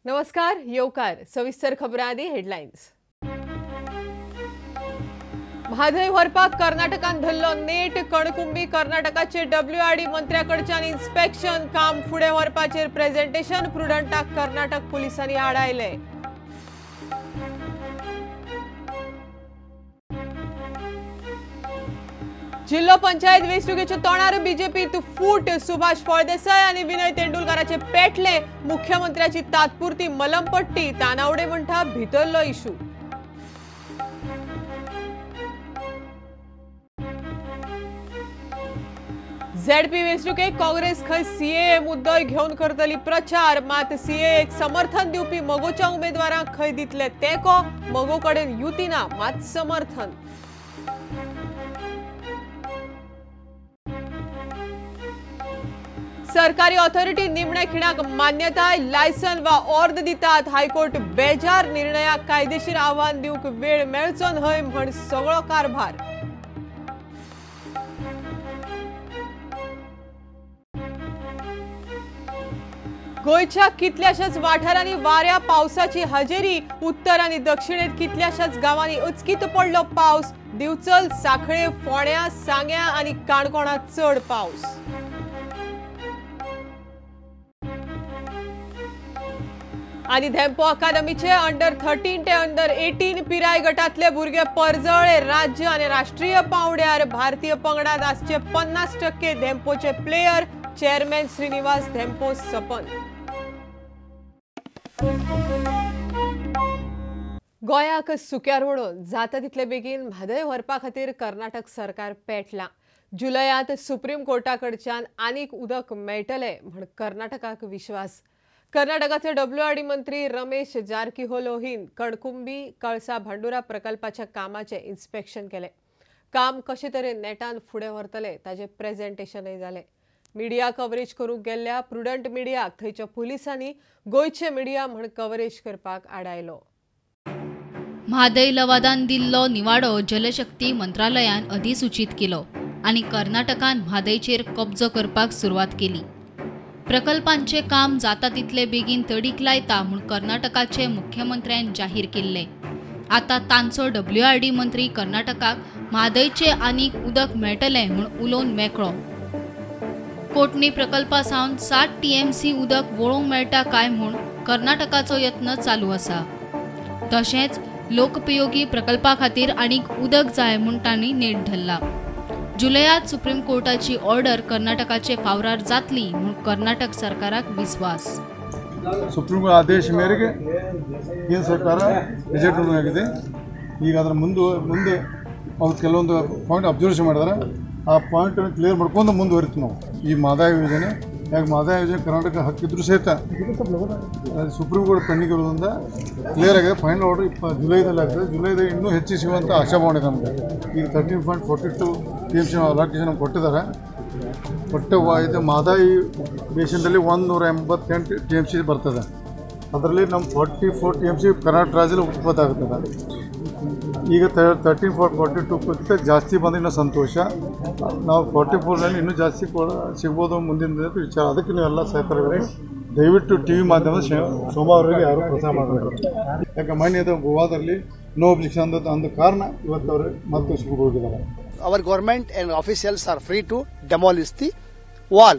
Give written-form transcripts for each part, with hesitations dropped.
नमस्कार, येवकार. सविस्तर खबरां आदी हेडलायन्स. म्हादय व्हरपाक कर्नाटकान धरलो नेट. कणकुंबी कर्नाटकाचे डब्ल्यूआरडी मंत्र्याकडच्यान इन्स्पेक्शन. काम फुडें व्हरपाचेर प्रेझेंटेशन. प्रुडंटाक कर्नाटक पुलिसांनी आडायले. जिल्हो पंचायत वेंचणुकेच्या तोंडार बीजेपीत फूट. सुभाष फळदेसाय आनी विनय तेंडुलकाराचे पेटले. मुख्यमंत्र्याची तात्पुरती मलमपट्टी. तानावडे म्हणटा भितरलो इशू. झेडपी वेंचणुकेक काँग्रेस खंय सीएए मुद्दो घेवन करतली प्रचार. मात सीएएक समर्थन दिवपी मगोच्या उमेदवारांक खंय दितले तेंको. मगो कडेन युती ना, मात समर्थन. सरकारी ऑथॉरिटी निमण्या खिणाक मान्यताय. लायसन वा ऑर्द दितात. हायकोर्ट बेजार. निर्णयाक कायदेशीर आव्हान दिवंक वेळ मेळचो न्हय म्हण सगळो कारभार. गोंयच्या कितल्याशाच वाठारांनी वाऱ्या पावसाची हजेरी. उत्तर आनी दक्षिणेत कितल्याशाच गांवांनी अचकीत पडलो पावस. दिवचल, सांखळे, फोंड्या, सांग्या आनी काणकोणांत चड पावस. आनी धेंपो अकादमीचे अंडर 13 ते अंडर 18 पिराय गटातले भुरगे परजळे. राज्य आनी राष्ट्रीय पावंड्यार भारतीय पंगडात आसचे 50% धेंपोचे प्लेयर. चेअरमॅन श्रीनिवास धेंपो सपन. गोंयाक सुक्यार वडोवन जाता तितले बेगीन म्हादय व्हरपा खातीर कर्नाटक सरकार पेटलां. जुलयांत सुप्रीम कोर्टा कडच्यान आनीक उदक मेळटलें म्हण कर्नाटकाक विश्वास. कर्नाटकाचे डब्ल्यूआरडी मंत्री रमेश जारकिहोलोहीन कणकुंबी कळसा भांडुरा प्रकल्पाच्या कामाचें इन्स्पेक्शन केलें. काम कशे तरेन नेटान फुडें व्हरतले ताचें प्रेझेंटेशनय जालें. मिडिया कव्हरेज करूंक गेल्ल्या प्रुडंट मिडियाक थंयच्या पुलिसांनी गोंयचे मिडिया म्हण कव्हरेज करपाक आडायलो. म्हादय लवादान दिल्लो निवाडो जलशक्ती मंत्रालयान अधिसूचीत केलो आनी कर्नाटकान म्हादयचेर कब्जो करपाक सुरवात केली. प्रकल्पांचे काम जाता तितले बेगीन तडीक लायता म्हूण कर्नाटकाचे मुख्यमंत्र्यान जाहीर केल्ले. आतां तांचो डब्ल्यूआरडी मंत्री कर्नाटकाक म्हादयचे आनीक उदक मेळटलें म्हूण उलोवन मेकळो. कोटणी प्रकल्पा सावन 60 TMC उदक वळोवंक मेळटा काय म्हूण कर्नाटकाचो यत्न चालू आसा. तशेंच लोकोपयोगी प्रकल्पा खातीर आनीक उदक जाय म्हूण तांणी नेट धरला. जुलयात सुप्रीम कोर्टाची ऑर्डर कर्नाटकाचे फावरार जातली म्हूण कर्नाटक सरकाराक विस्वास. ಸುಪ್ರೀಂ ಕೋರ್ಟ್ ಆದೇಶ ಮೇರೆಗೆ ಕೇಂದ್ರ ಸರ್ಕಾರ ರಿಜೆಕ್ಟ್ ಆಗಿದೆ. ಈಗ ಅದರ ಮುಂದೆ ಅವ್ರು ಕೆಲವೊಂದು ಪಾಯಿಂಟ್ ಅಬ್ಸರ್ವೇಷನ್ ಮಾಡಿದ್ದಾರೆ. ಆ ಪಾಯಿಂಟನ್ನು ಕ್ಲಿಯರ್ ಮಾಡ್ಕೊಂಡು ಮುಂದುವರಿತು ನಾವು ಈ ಮಾದಾಯ ಯೋಜನೆ. ಯಾಕೆ ಮಾದಾಯ ಯೋಜನೆ ಕರ್ನಾಟಕ ಹಾಕಿದ್ರು ಸಹಿತ ಸುಪ್ರೀಂ ಕೋರ್ಟ್ ಪೆಂಡಿಂಗ್ ಇರೋದ್ರಿಂದ ಕ್ಲಿಯರ್ ಆಗಿದೆ. ಫೈನಲ್ ಆರ್ಡರ್ ಜುಲೈದಲ್ಲಿ ಆಗ್ತದೆ. ಜುಲೈದಲ್ಲಿ ಇನ್ನೂ ಹೆಚ್ಚು ಸಿಗುವಂಥ ಆಶಾಭಾವನೆ ನಮಗೆ. ಈಗ 13.42 TMC allocation ಕೊಟ್ಟಿದ್ದಾರೆ. ಒಟ್ಟು ಇದು ಮಾದಾಯಿ ಬೇಷನ್ದಲ್ಲಿ 188 TMC ಬರ್ತದೆ. ಅದರಲ್ಲಿ ನಮ್ಮ 44 TMC Karnataka ರಾಜ್ಯದಲ್ಲಿ ಉತ್ಪತ್ತಿ ಆಗ್ತದೆ. ಈಗ 13.42 ಜಾಸ್ತಿ ಬಂದರೆ ಇನ್ನೂ ಸಂತೋಷ. ನಾವು 44ನಲ್ಲಿ ಇನ್ನೂ ಜಾಸ್ತಿ ಸಿಗ್ಬೋದು ಮುಂದಿನ ವಿಚಾರ. ಅದಕ್ಕೆ ನೀವೆಲ್ಲ ಸಹಕಾರ ದಯವಿಟ್ಟು ಟಿ ವಿ ಮಾಧ್ಯಮದ ಸೋಮವಾರವರೆಗೆ ಯಾರೂ ಪ್ರಸಾರ ಮಾಡಬೇಕು. ಯಾಕೆ ಮೊನ್ನೆ ಗೋವಾದಲ್ಲಿ ನೋ ಅಬ್ಜೆಕ್ಷನ್ ಅಂದ ಕಾರಣ ಇವತ್ತು ಅವರು ಮತ್ತೆ ಹೋಗಿದ್ದಾರೆ. Our government and officials are free to demolish the wall.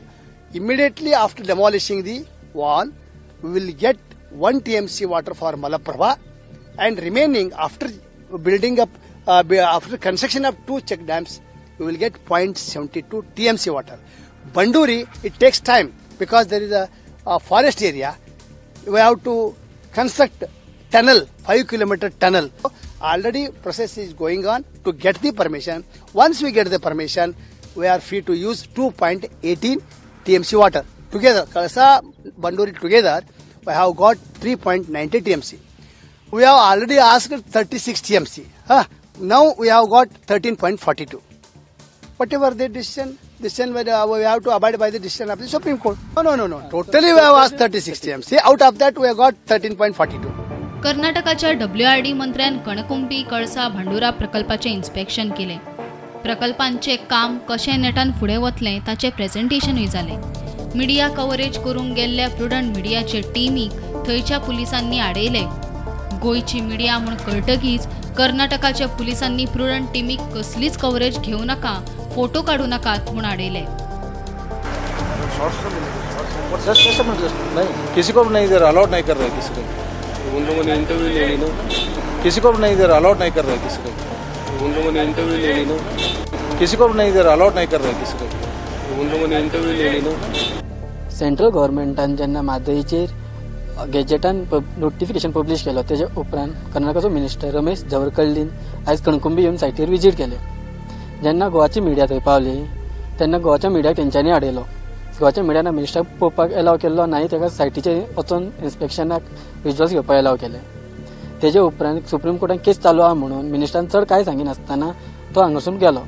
Immediately after demolishing the wall, we will get 1 TMC water for Malaprabha, and remaining after building up, after construction of 2 check dams, we will get 0.72 TMC water. Banduri, it takes time because there is a forest area. We have to construct tunnel, 5 kilometer tunnel. Already process is going on to get the permission. Once we get the permission, we are free to use 2.18 TMC water. Together, Kalasa, Banduri together, we have got 3.90 TMC. We have already asked 36 TMC. Now we have got 13.42. Whatever the decision we have to abide by the decision of the Supreme Court. No. Totally we have asked 36 TMC. Out of that we have got 13.42. कर्नाटकाच्या WRD मंत्र्यान Kankumbi Kalasa Bhandura प्रकल्पाचें inspection केलें. प्रकल्पांचें काम कशें नेटान फुडें वतलें ताचें प्रेझेंटेशनूय जालें. मिडिया कव्हरेज करूंक गेल्ल्या प्रुडंट मिडियाचे टिमीक थंयच्या पुलिसांनी आडयले. गोंयची मिडिया म्हूण कळटकीच कर्नाटकाच्या पुलिसांनी प्रुडंट टिमीक कसलीच कव्हरेज घेवं नाका, फोटो काडू नाकात म्हूण आडयले. किसी को भी नहीं दे रहा, अलाउड नहीं कर रहे किसी को. उन लोगों ने इंटरव्यू ले ली ना. किसी को भी नहीं दे रहा, अलाउड नहीं कर रहे किसी को. उन लोगों ने इंटरव्यू ले ली ना. किसी को भी नहीं दे रहा, अलाउड नहीं कर रहे किसी को. उन लोगों ने इंटरव्यू ले ली ना. सेंट्रल गव्हर्मेंटान जेन्ना म्हादयचेर गॅजेटान नोटिफिकेशन पब्लिश केलो तेजे उपरांत कर्नाटकाचो मिनिस्टर रमेश जवरकल्लीन आयज कणकुंबी येवन सायटीर विजीट केले. जेन्ना गोवाची मिडिया थंय पावली तेन्ना गोवाच्या मिडियाक तेंच्यांनी आडयलो. गोवाच्या मिडियान मिनिस्टराक पळोवपाक एलाव केल्लो ना, ताका सायटीचेर वचून इन्स्पेक्शनाक विज्युअल्स घेवपाक एलाव केले. तेजे उपरांत सुप्रीम कोर्टान केस चालू आहा म्हणून मिनिस्टरान चड कांय सांगिनासतना तो हांगासून गेलो.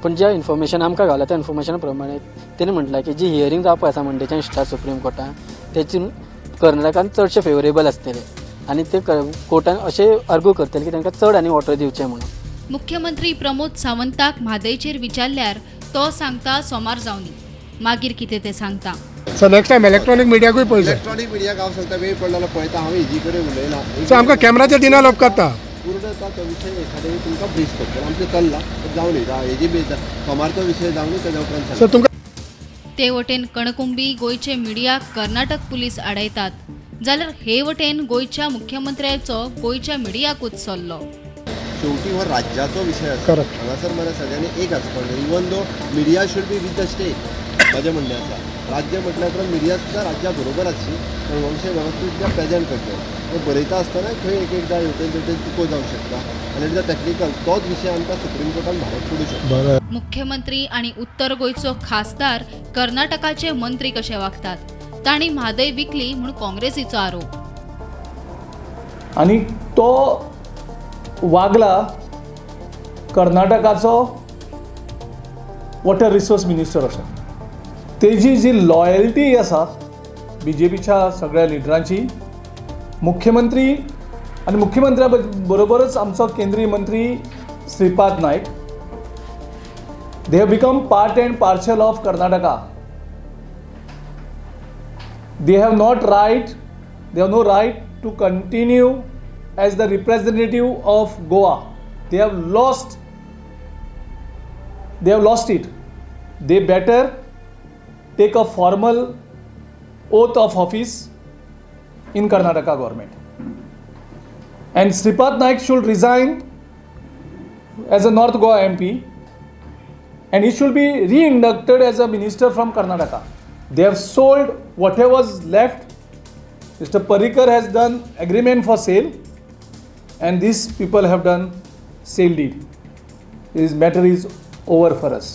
पूण जे इन्फॉर्मेशन आमकां गावला त्या इन्फॉर्मेशना प्रमाणे तेणें म्हटलां की जी हियरींग जावपा आसा मंडेच्यान स्टार्ट सुप्रीम कोर्टान तेची कर्नाटकान चडशे फेवरेबल आसतले आनी ते कोर्टान अशें आर्ग्यू करतले की तांकां चड आनी वॉटर दिवचें म्हणून. मुख्यमंत्री प्रमोद सावंताक म्हादयचेर विचारल्यार तो सांगता सोमार जावनी, मागीर कितें तें सांगता. सो नेक्स्ट टायम इलेक्ट्रॉनिक मिडियाकूय पळय. इलेक्ट्रॉनिक मिडियाक हांव सांगता वेळ पडलो जाल्यार पळयता, हांव हेजी कडेन उलयना. सो आमकां कॅमेराचेर दिना लोक करता पूर्ण तो विशय एखादे तुमकां ब्रीफ करता. आमचें चल्लां जावनी हेजी बी सोमारचो विशय जावनी तेज्या उपरांत. सो तुमकां ते वटेन कणकुंबी गोंयचे मिडिया कर्नाटक पुलीस आडयतात जाल्यार हे वटेन गोंयच्या मुख्यमंत्र्याचो गोंयच्या मिडियाकूच सल्लो. शेवटी हो राज्याचो विशय आसा, हांगासर मरे सगळ्यांनी एक आसपाक जाय. Even though media should be with the state, म्हजें म्हणणें आसा राज्य म्हटल्या उपरांत मिडिया सुद्दां राज्या बरोबर आसची, पण हो विशय वेवस्थीत प्रेजेंट करचो. बरयता आसतना खंय एक एकदां हेवटेन तेवटेन चुको जावंक शकता आनी it is a technical, तोच विशय आमकां सुप्रीम कोर्टान भारत पडूं शकता. मुख्यमंत्री आनी उत्तर गोंयचो खासदार कर्नाटकाचे मंत्री कशे वागतात, तांणी म्हादय विकली म्हूण काँग्रेसीचो आरोप. आनी तो वागला कर्नाटकाचो वॉटर रिसोर्स मिनिस्टर आसा. तेजी जी लॉयल्टी आसा बीजेपीच्या सगळ्या लिडरांची, मुख्यमंत्री आनी मुख्यमंत्र्या बरोबरच आमचो केंद्रीय मंत्री Shripad Naik, they have become part and parcel of Karnataka. They have not right, they have no right to continue as the representative of Goa. They have lost, they have lost it. They better take a formal oath of office in Karnataka government. And Shripad Naik should resign as a North Goa MP and he should be re-inducted as a minister from Karnataka. They have sold whatever was left. Mr. Parrikar has done agreement for sale and these people have done sale deed. This matter is over for us.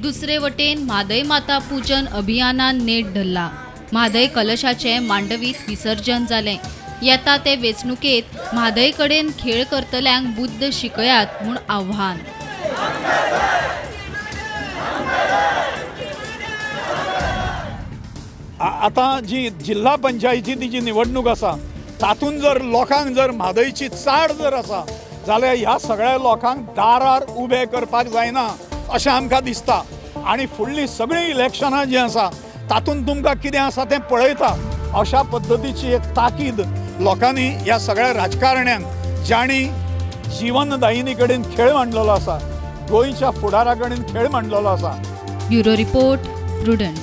दुसरे वटेन म्हादय माता पूजन अभियानान नेट धरला. म्हादय कलशाचें मांडवीत विसर्जन जालें. येता ते वेंचणुकेंत म्हादय कडेन खेळ करतल्यांक बुद्द शिकयात म्हूण आव्हान. आतां जी जिल्हा पंचायतीची जी निवडणूक आसा तातूंत जर लोकांक जर म्हादयची चाड जर आसा जाल्यार ह्या सगळ्या लोकांक दारार उबे करपाक जायना अशें आमकां दिसता. आनी फुडलीं सगळीं इलेक्शनां जीं आसा तातूंत तुमकां कितें आसा तें पळयता अशा पद्दतीची एक ताकीद लोकांनी ह्या सगळ्या राजकारण्यांक जांणी जीवनदायिनी कडेन खेळ मांडलेलो आसा, गोंयच्या फुडारा कडेन खेळ मांडलेलो आसा. Bureau report, Prudent.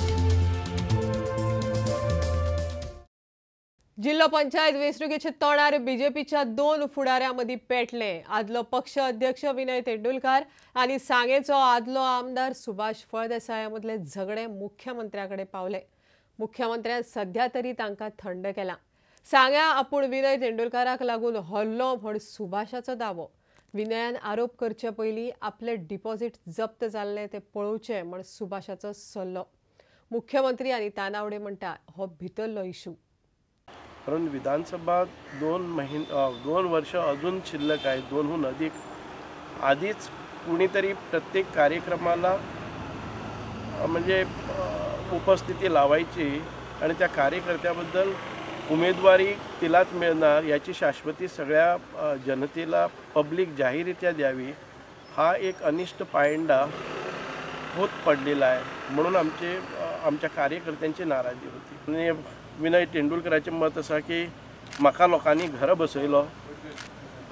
जिल्हो पंचायत वेंचणुकेचे तोंडार बीजेपीच्या दोन फुडाऱ्यां मदीं पेटले. आदलो पक्ष अध्यक्ष विनय तेंडुलकार आनी सांगेचो आदलो आमदार सुभाष फळदेसाया मदले झगडे मुख्यमंत्र्या कडेन पावले. मुख्यमंत्र्यान सध्या तरी तांकां थंड केला. सांग्या आपूण विनय तेंडुलकाराक लागून हल्लो म्हण सुभाषाचो दावो. विनयान आरोप करचे पयलीं आपले डिपॉझिट जप्त जाल्ले ते पळोवचे म्हण सुभाषाचो सल्लो. मुख्यमंत्री आनी तानावडे म्हणटा हो भितरलो इशू. परंतु विधानसभा 2 वर्ष अजून शिल्लक आहे, 2हून अधिक. आधीच कुणीतरी प्रत्येक कार्यक्रमाला म्हणजे उपस्थिती लावायची आणि त्या कार्यकर्त्याबद्दल उमेदवारी तिलाच मिळणार याची शाश्वती सगळ्या जनतेला पब्लिक जाहीररित्या द्यावी, हा एक अनिष्ट पायंडा होत पडलेला आहे. म्हणून आमच्या कार्यकर्त्यांची नाराजी होती. आणि विनय तेंडुलकराचें मत आसा की म्हाका लोकांनी घरा बसयलो,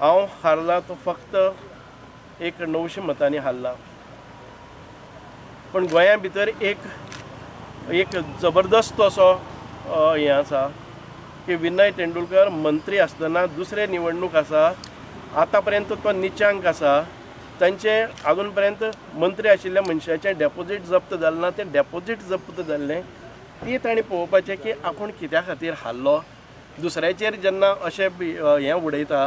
हांव हारला तो फक्त एक 900 मतांनी हारला, पण गोंया भितर एक एक जबरदस्त असो हें आसा की विनय तेंडुलकर मंत्री आसतना दुसरे निवडणूक आसा, आतां पर्यंत तो निचांक आसा, तांचे आजून पर्यंत मंत्री आशिल्ल्या मनशाचें डेपोजीट जप्त जालें ना, तें डेपोजीट जप्त जाल्लें ती ताणें पळोवपाचें की आपूण कित्या खातीर हारलो. दुसऱ्याचेर जेन्ना अशें हें उडयता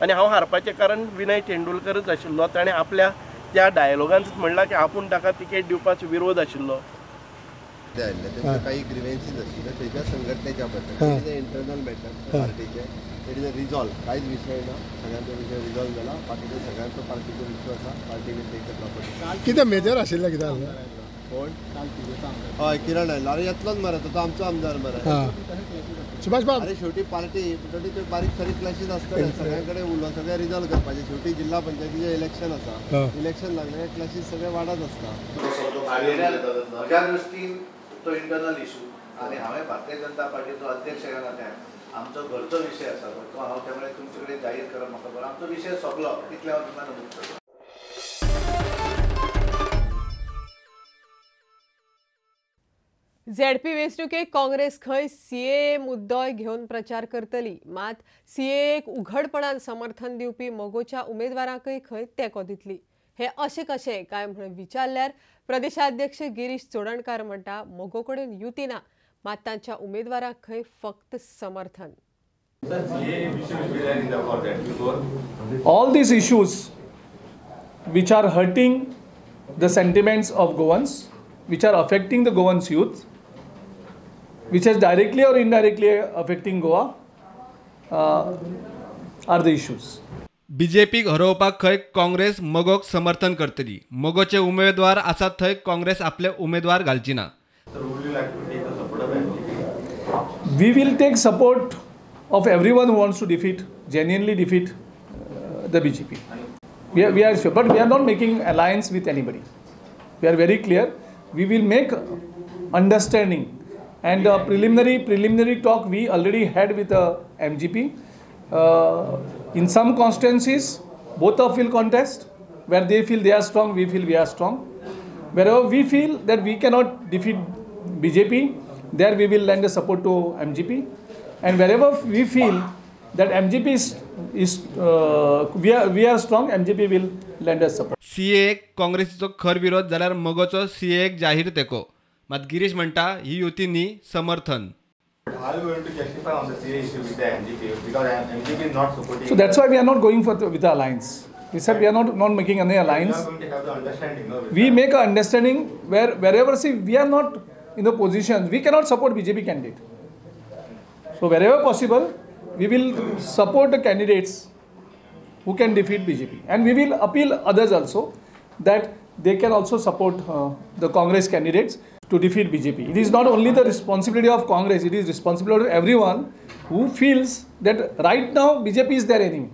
आनी हांव हारपाचें कारण विनय तेंडुलकरच आशिल्लो, ताणें आपल्या त्या डायलॉगांत म्हणलां की आपूण ताका तिकेट दिवपाचो विरोध आशिल्लो. ते आयिल्ले तेंचे काही ग्रिवेन्सीस आशिल्ले तेच्या संघटनेच्या बद्दल, इंटरनल मॅटर पार्टीचे, it is a resolve, कांयच विशय ना, सगळ्यांचो विशय रिजॉल्व जाला, बाकीचे सगळ्यांचो पार्टीचो विश्वास आसा, party will take the proper. कितें मेजर आशिल्लें कितें जालें? कोण? हय, किरण आयलो, अरे येतलोच मरे तो, आमचो आमदार मरे सुभाष बाब. अरे शेवटी पार्टी म्हणटकीर त्यो बारीक सारीक क्लॅशीस आसतले, सगळ्यां कडेन उलोवन सगळें रिजॉल्व करपाचें. शेवटी जिल्हा पंचायतीचें इलेक्शन आसा, इलेक्शन लागलें क्लॅशीस सगळे वाडत आसता. म्हज्या दृश्टीन तो इंटरनल इशू आनी हांवें भारतीय जनता पार्टीचो अध्यक्ष ह्या नात्यान आमचो घरचो विशय आसा तो हांव त्यामुळे तुमचे कडेन जाहीर करप म्हाका बरो. आमचो विशय सोंपलो इतलें हांव तुमकां नमूद करता. झेडपी वेंचणुकेक काँग्रेस खंय सीएए मुद्दोय घेवन प्रचार करतली, मात सीएएक उघडपणान समर्थन दिवपी मगोच्या उमेदवारांकय खंय तेंको दितली, हे अशें कशें काय म्हणून विचारल्यार प्रदेशाध्यक्ष गिरीश चोडणकार म्हणटा मगो कडेन युती ना, मात तांच्या उमेदवारांक खंय फक्त समर्थन. All these issues which are hurting the sentiments of Goans, which are affecting the Goans youth, which is directly or indirectly affecting Goa, are the issues. बीजेपीक हरोवपाक खंय काँग्रेस मगोक समर्थन करतली, मगोचे उमेदवार आसात थंय काँग्रेस आपले उमेदवार घालची ना. We will take support of everyone who wants to defeat, genuinely defeat the BJP. We are sure, but we are not making alliance with anybody. We are very clear. We will make understanding and a preliminary talk we already had with the MGP. In some constituencies, both of will contest. Where they feel they are strong, we feel we are strong. Wherever we feel that we cannot defeat BJP, there we will lend a support to MGP. And wherever we feel that MGP is we are strong, MGP will lend us support. CAA काँग्रेसीचो खर विरोध जाल्यार मगोचो सीएएक जाहीर तेंको, मात गिरीश म्हणटा ही युती न्ही समर्थन. How are you going to justify on the CAA issue with the MGP? Because MGP is not supporting. So that's why we are not going for with the alliance. We said we are not making any alliance. We are going to have the understanding. No, we make an understanding wherever, see, we are not in the position, we cannot support BJP candidate. So wherever possible, we will support the candidates who can defeat BJP, and we will appeal others also that they can also support the Congress candidates to defeat BJP. It is not only the responsibility of Congress, it is responsibility of everyone who feels that right now BJP is their enemy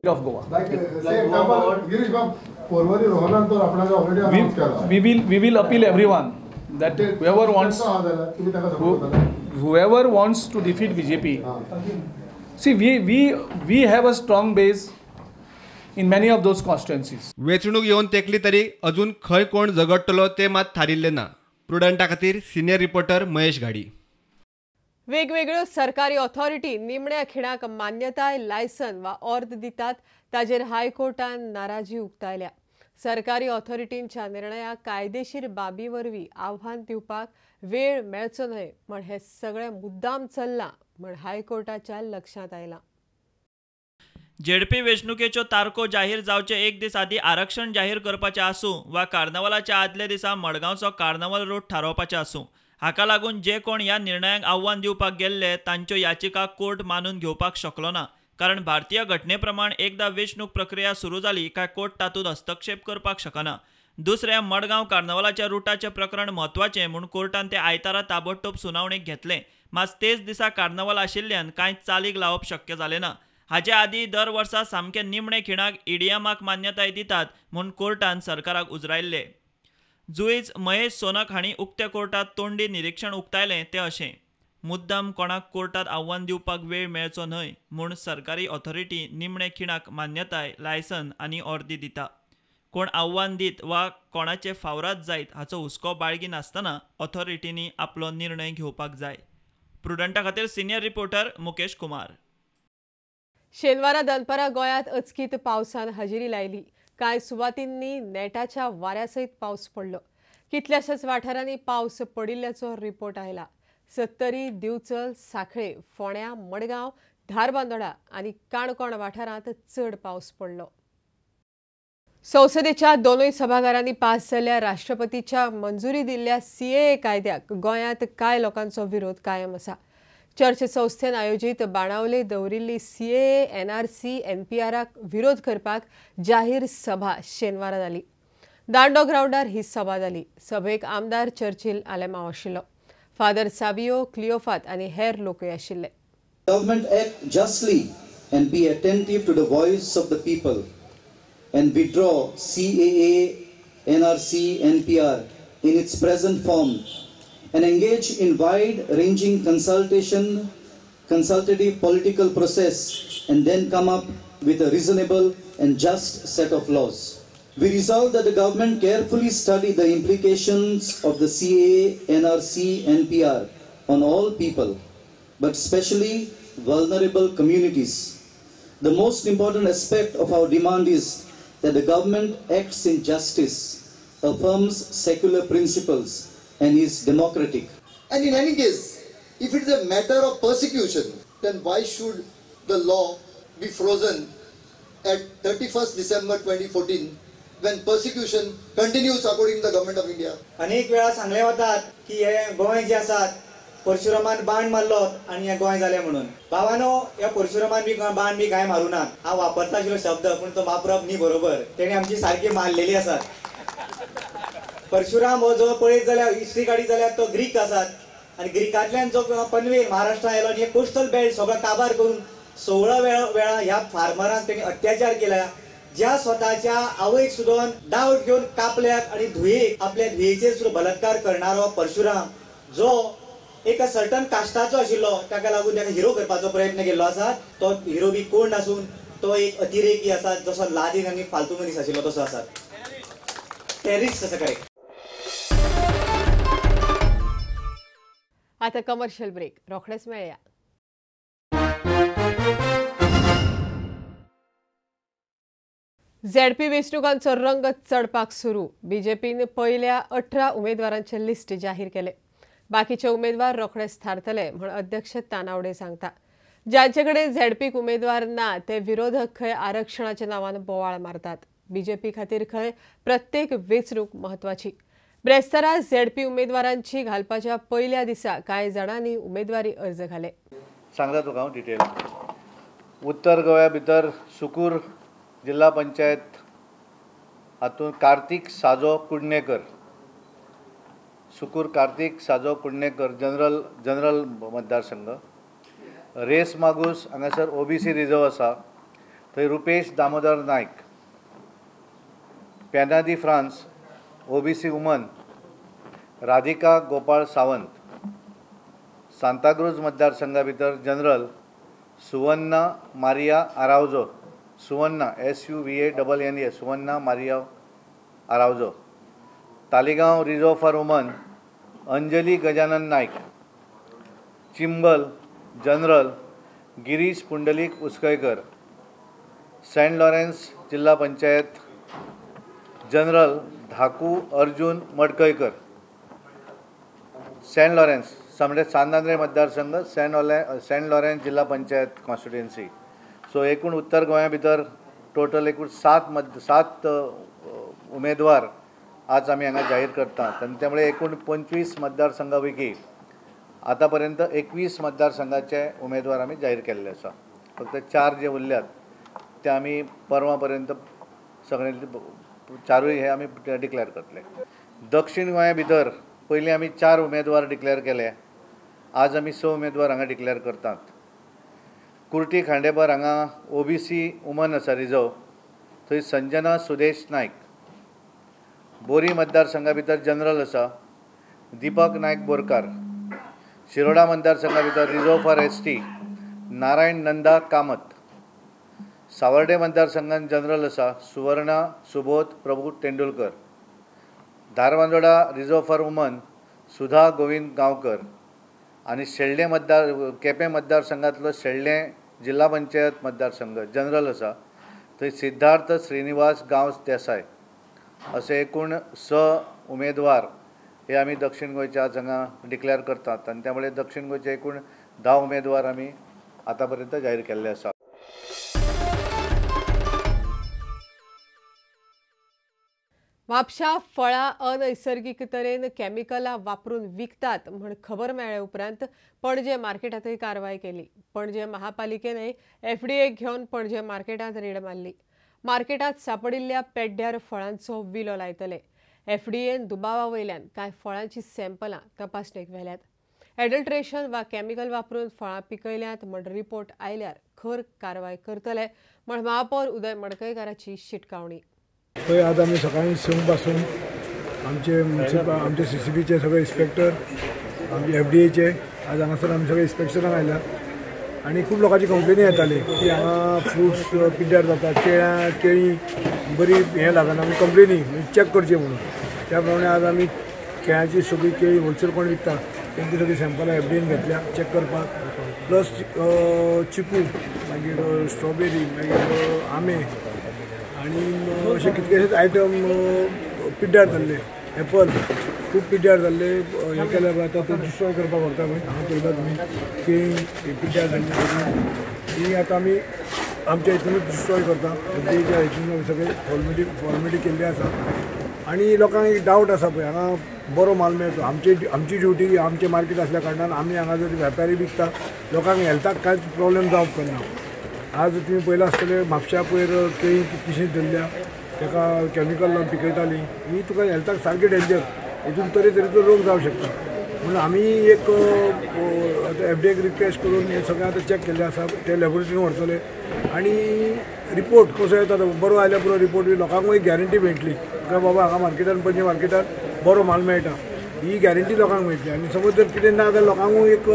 of Goa. We will appeal everyone that whoever wants to defeat BJP. See, we have a strong base in many of those constituencies. वेंचणूक येवन तेंकली तरी अजून खंय कोण झगडटलो ते मात थारिल्लें ना. प्रुडंटा खातीर सिनियर रिपोर्टर महेश घाडी. वेगवेगळ्यो सरकारी ऑथॉरिटी निमण्या खिणाक मान्यताय, लायसन वा ऑर्द दितात ताजेर हायकोर्टान नाराजी उक्तायल्या. सरकारी ऑथॉरिटींच्या निर्णयाक कायदेशीर बाबी वरवीं आव्हान दिवपाक वेळ मेळचो न्हय म्हण हे सगळें मुद्दाम चल्लां म्हण हायकोर्टाच्या लक्षांत आयलां. झेडपी वेंचणुकेच्यो तारखो जाहीर जावचे एक दीस आदीं आरक्षण जाहीर करपाचें आसूं वा कार्नावालाच्या आदल्या दिसा मडगांवचो कार्नावाल रूट थारावपाचें आसूं, हाका लागून जे कोण ह्या निर्णयाक आव्हान दिवपाक गेल्ले तांच्यो याचिका कोर्ट मानून घेवपाक शकलो ना, कारण भारतीय घटने प्रमाण एकदां वेंचणूक प्रक्रिया सुरू जाली काय कोर्ट तातूंत हस्तक्षेप करपाक शकना. दुसऱ्या मडगांव कार्नावालाच्या रुटाचें प्रकरण म्हत्वाचें म्हूण कोर्टान ते आयतारा ताबडतोब सुनावणेक घेतलें, मात तेच दिसा कार्नावाल आशिल्ल्यान कांय चालीक लावप शक्य जालें ना. हाचे आदीं दर वर्सा सामके निमणे खिणाक ईडीएमाक मान्यताय दितात म्हूण कोर्टान सरकाराक उजरायल्ले. जुईज महेश सोनक हांणी उक्त्या कोर्टात तोंडी निरीक्षण उक्तायलें तें अशें. मुद्दाम कोणाक कोर्टात आव्हान दिवपाक वेळ मेळचो न्हय म्हूण सरकारी ऑथॉरिटी निमणे खिणाक मान्यताय, लायसन आनी ऑर्दी दिता. कोण आव्हान दीत वा कोणाचे फावराद जायत हाचो हुस्को बाळगी नासतना ऑथॉरिटींनी आपलो निर्णय घेवपाक जाय. प्रुडंटा खातीर सिनियर रिपोर्टर मुकेश कुमार. शेनवारा दनपारा गोंयांत अचकीत पावसान हजेरी लायली. कांय सुवातींनी नेटाच्या वाऱ्या सयत पावस पडलो. कितल्याशाच वाठारांनी पावस पडिल्ल्याचो रिपोर्ट आयला. सत्तरी, दिवचल, सांखळे, फोंड्या, मडगांव, धारबांदोडा आनी काणकोण वाठारांत चड पावस पडलो. संसदेच्या दोनूय सभाघरांनी पास जाल्ल्या राष्ट्रपतीच्या मंजुरी दिल्ल्या CAA कायद्याक गोंयांत कांय लोकांचो विरोध कायम आसा. चर्च संस्थेन आयोजीत बाणावले दवरिल्ली CAA, NRC, NPRाक विरोध करपाक जाहीर सभा शेनवारा जाली. दांडो ग्रावंडार ही सभा जाली. सभेक आमदार चर्चिल आलेमांव आशिल्लो. फादर सावियो क्लियोफात आनी हेर लोकय आशिल्ले. Government act justly and be attentive to the voice of the people and withdraw CAA, NRC, NPR in its present form and engage in wide-ranging consultative political process and then come up with a reasonable and just set of laws. We resolve that the government carefully study the implications of the CAA, NRC, NPR on all people, but especially vulnerable communities. The most important aspect of our demand is that the government acts in justice, affirms secular principles, and is democratic. And in any case, if it is a matter of persecution, then why should the law be frozen at 31st December 2014 when persecution continues according to the government of India? अनेक वेळा सांगले वतात की हे गोंय जे आसात परशुरामान बाण मारलो आनी हे गोंय जालें म्हणून. भावानो, ह्या परशुरामान बी बाण बी कांय मारूना. हांव वापरता आशिल्लो शब्द पूण तो वापरप न्ही बरोबर. तेणी आमची सारकी मारलेली आसात. परशुराम हो जो पळयत जाल्यार हिस्ट्री काडीत जाल्यार तो ग्रीक आसात आनी ग्रीकांतल्यान जो पनवेल महाराष्ट्रान आयलो आनी हे कोस्टल बेल्ट सगळो काबार करून 16 वेळा ह्या फार्मरांक तेणी अत्याचार केला. ज्या स्वताच्या आवयक सुद्दां डावट घेवन कापल्यात आनी धुयेक आपल्या धुयेचेर सुद्दां बलात्कार करणारो परशुराम जो एका सर्टन कास्टाचो आशिल्लो ताका लागून ताका हिरो करपाचो प्रयत्न केल्लो आसा. तो हिरो बी कोण नासून तो एक अतिरेकी आसा, जसो लादीन आनी फालतू मनीस आशिल्लो तसो आसा, टेररिस्ट आसा. करेक्ट. आता कमर्शियल ब्रेक, रोखडेच मेळया. झेडपी वेंचणुकांचो रंग चडपाक सुरू. बीजेपीन पयल्या 18 उमेदवारांचे लिस्ट जाहीर केले. बाकीचे उमेदवार रोखडेच थारतले म्हूण अध्यक्ष तानावडे सांगता. ज्यांचे कडेन झेडपीक उमेदवार ना ते विरोधक खंय आरक्षणाच्या नांवान बोवाळ मारतात. बीजेपी खातीर खंय प्रत्येक वेंचणूक म्हत्वाची. ब्रेस्तारा झेडपी उमेदवारांची घालपाच्या पयल्या दिसा कांय जाणांनी उमेदवारी अर्ज घाले. सांगता तुका हांव डिटेल. उत्तर गोंया भितर सुकूर जिल्हा पंचायत हातूंत कार्तीक साजो कुडणेकर, सुकूर कार्तीक साजो कुडणेकर जनरल मतदारसंघ. रेस मागूस हांगासर OBC reserve आसा, थंय Rupesh Damodar Naik. Penha de France OBC woman Radhika Gopal Sawant. Santacruz मतदारसंघा भितर general Suvarna Maria Araujo, Suvarna SUVANNA, Suvarna Maria Araujo. Taleigao reserve for woman Anjali Gajanan Naik. Chimbel general Girish Pundalik Uskaykar. Saint Lawrence Zilla Panchayat general Dhaku Arjun Madkaikar. Saint Lawrence म्हणजे सांत आंद्रे मतदारसंघ, Saint Lawrence जिल्हा panchayat constituency. So एकूण उत्तर गोंया भितर total एकूण 7 उमेदवार आज आमी हांगा जाहीर करतात आनी त्यामुळे एकूण 25 मतदारसंघा पैकी आतापर्यंत 21 मतदारसंघाचे उमेदवार आमी जाहीर केल्ले आसा. फक्त 4 जे उरल्यात ते आमी परवा पर्यंत सगळे 4 हे आमी डिक्लेअर करतले. दक्षिण गोंया भितर पयलीं आमी 4 उमेदवार डिक्लेअर केले, आज आमी 6 उमेदवार हांगा डिक्लेअर करतात. कुर्टी खांडेपार हांगा OBC woman आसा रिजर्व, थंय संजना सुदेश नायक. बोरी मतदारसंघा भितर जनरल आसा दीपक नायक बोरकार. शिरोडा मतदारसंघा भितर reserve for ST Narayan Nanda Kamat. Savarde मतदारसंघात जनरल आसा Suvarna Subodh Prabhu Tendulkar. Dharbandora reserve for woman Sudha Govind Gaonkar आनी शेल्डें मतदार केपें मतदारसंघांतलो शेल्डें जिल्हा पंचायत मतदारसंघ जनरल आसा थंय सिद्धार्थ श्रीनिवास गांवस देसाय असे एकूण 6 उमेदवार हे आमी दक्षिण गोंयच्या आज हांगा डिक्लेअर करतात आनी त्यामुळे दक्षिण गोंयचे एकूण 10 उमेदवार आमी आतां पर्यंत जाहीर केल्ले आसा. म्हापशा फळां अनैसर्गीक तरेन केमिकलां वापरून विकतात म्हण खबर मेळ्ळे उपरांत पणजे मार्केटांतय कारवाय केली. पणजे महापालिकेनय एफडीए घेवन पणजे मार्केटांत रेड मारली. मार्केटांत सापडिल्ल्या पेड्ड्यार फळांचो विलो लायतले. एफडीएन दुबावा वयल्यान कांय फळांची सॅम्पलां तपासणेक व्हेल्यात. एडल्ट्रेशन वा केमिकल वापरून फळां पिकयल्यांत म्हण रिपोर्ट आयल्यार खर कारवाय करतले म्हण महापौर उदय मडकयकाराची शिटकावणी. पळय आज आमी सकाळी 6 पासून आमचे मुन्सिपल आमचे सीसीबीचे सगळे इन्स्पेक्टर आमचे एफडीएचे आज हांगासर आमी सगळे इन्स्पेक्शनाक आयल्या आनी खूब लोकांची कंप्लेनी येताली की हांगा फ्रुट्स पिड्ड्यार जाता, केळ्यां केळीं बरी हें लागना, आमी कंप्लेनी चॅक करची म्हणून. त्या प्रमाणे आज आमी केळ्यांची सगळी केळीं होलसेल कोण विकता तेंची सगळी सॅम्पलां एफडीएन घेतल्या चॅक करपाक, प्लस चिकू, मागीर स्ट्रॉबेरी, मागीर आंबे आनी अशे कितकेशेच आयटम पिड्ड्यार जाल्ले, एपल खूब पिड्ड्यार जाल्ले. हें केल्या आतां ते डिस्ट्रॉय करपाक व्हरता पळय हांगा पळयता तुमी केळीं पिड्ड्यार जाल्ली ती आतां आमी आमच्या हितूनच डिस्ट्रॉय करता. एफडीएच्या हितून सगळे फॉर्मेलिटी केल्ली आसा आनी लोकांक एक डावट आसा पळय हांगा बरो माल मेळचो. आमची ड्युटी आमचें मार्केट आसल्या कारणान आमी हांगा जर वेपारी विकता लोकांक हेल्थाक कांयच प्रोब्लेम जावप करना. आज तुमी पळयलां आसतलें म्हापश्या पयर केळीं कितलीशींच धरल्या ताका केमिकल लावन पिकयतालीं, ही तुका हेल्थाक सारकी डेंजर, हितून तरेतरेचो रोग जावंक शकता. म्हणून आमी एक आतां एफडीएक रिक्वेस्ट करून हें सगळें आतां चॅक केल्लें आसा, ते लॅबोरेटरीन व्हरतले आनी रिपोर्ट कसो येता तो बरो आयल्या पुरो रिपोर्ट बी लोकांकूय गॅरंटी मेळटली काय बाबा हांगा मार्केटान पणजे मार्केटान बरो माल मेळटा, ही गॅरंटी लोकांक मेळटली. आनी समज जर कितें ना जाल्यार लोकांकूय एक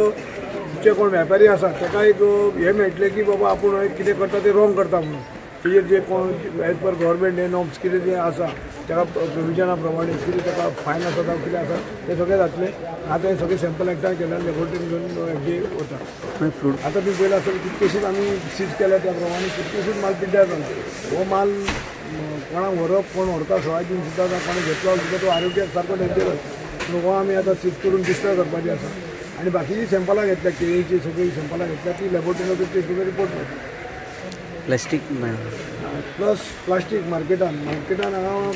जे कोण वेपारी आसा ताका एक हें मेळटलें की बाबा आपूण कितें करता तें रोंग करता म्हणून. तेजेर जे कोण एज पर गव्हर्मेंट हे नॉर्म्स कितें जें आसा ताका प्रोविजना प्रमाणे कितें ताका फायन आसा जावं कितें आसा तें सगळें जातलें. आतां हें सगळें सॅम्पल एकठांय केल्यार लॅबोरेटरीन घेवन एफडीए वता. आतां तुमी पळयलां आसतलें कितकेशीच आमी सीज केल्या त्या प्रमाणे कितकेशीच माल पिड्ड्यार जाला. हो माल कोणाक व्हरप कोण व्हरता सवाय दिवन सुद्दां कोणें घेतलो सुद्दां तो आरोग्याक सारको डेंजरस. पूण हो आमी आतां सीज करून डिस्ट्रॉय करपाची आसा आनी बाकीची सॅम्पलां घेतल्या केळीची सगळीं सॅम्पलां घेतल्या ती लॅबोरेटरीन टेस्ट करून रिपोर्ट मेळटा. प्लास्टीक मेळना प्लस प्लास्टीक मार्केटान मार्केटान हांगा.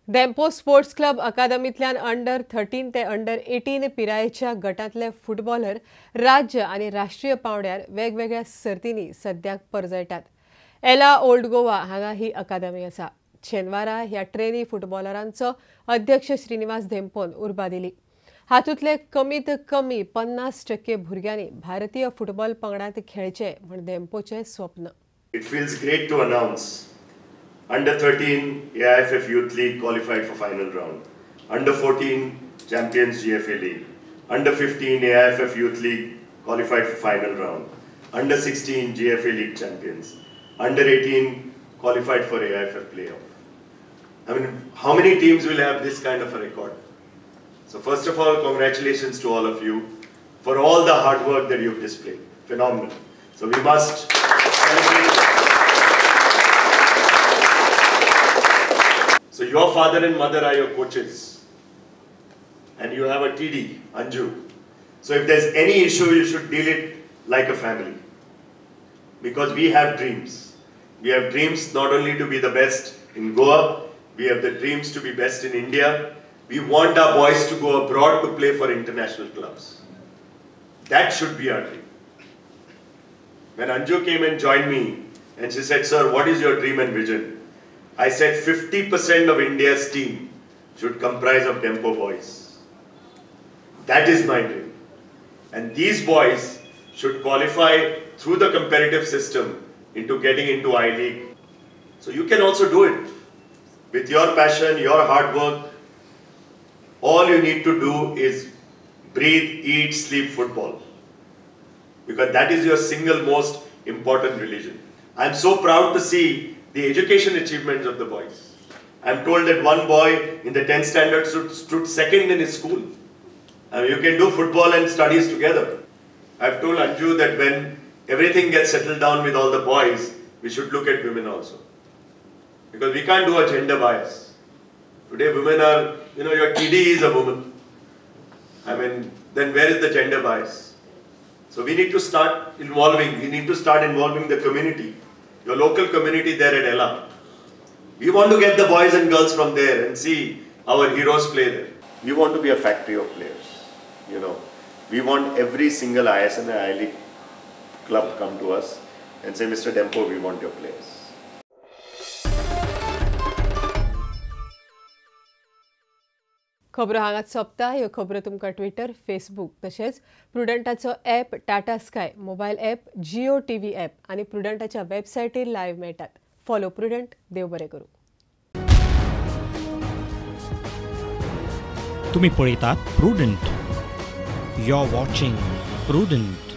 धेंपो स्पोर्ट्स क्लब अकादमींतल्यान अंडर 13 ते अंडर 18 पिरायेच्या गटांतले फुटबॉलर राज्य आनी राष्ट्रीय पांवड्यार वेगवेगळ्या सर्तींनी सद्याक परजळटात. एला ओल्ड गोवा हांगा ही अकादमी आसा. शेनवारा ह्या ट्रेनी फुटबॉलरांचो अध्यक्ष श्रीनिवास धेंपोन उर्बा दिली. हातूंतले कमीत कमी 50% भुरग्यांनी भारतीय फुटबॉल पंगडांत खेळचे म्हण धेंपोचें स्वप्न. It feels great to announce under 13 AIFF Youth League qualified for final round, under 14 Champions GFA League, under 15 AIFF Youth League qualified for final round, under 16 GFA League Champions, under 18 qualified for AIFF playoff. I mean, how many teams will have this kind of a record? So first of all, congratulations to all of you for all the hard work that you've displayed. Phenomenal. So we must celebrate. So your father and mother are your coaches, and you have a TD, Anju. So if there's any issue, you should deal it like a family, because we have dreams. We have dreams not only to be the best in Goa, we have the dreams to be best in India. We want our boys to go abroad to play for international clubs. That should be our dream. When Anju came and joined me and she said, "Sir, what is your dream and vision?" I said 50% of India's team should comprise of Dempo boys. That is my dream. And these boys should qualify through the competitive system into getting into I-League. So you can also do it. With your passion, your hard work, all you need to do is breathe, eat, sleep football. Because that is your single most important religion. I am so proud to see the education achievements of the boys. I am told that one boy in the 10th standard stood second in his school. I mean, you can do football and studies together. I have told Anju that when everything gets settled down with all the boys, we should look at women also. Because we can't do a gender bias. Today women are, you know, your TD is a woman. I mean, then where is the gender bias? So we need to start involving, the community, your local community there at Ella. We want to get the boys and girls from there and see our heroes play there. We want to be a factory of players, you know. We want every single ISL and I League club come to us and say, Mr. Dempo, we want your players. खबरो हांगाच सोंपता. ह्यो खबरो तुमकां Twitter, Facebook तशेंच प्रुडंटाचो app, Tata Sky mobile app, Jio TV app आनी प्रुडंटाच्या वेबसायटीर live मेळटात. Follow prudent. देव बरें करूं. तुम्ही पळयतात Prudent. You are watching Prudent.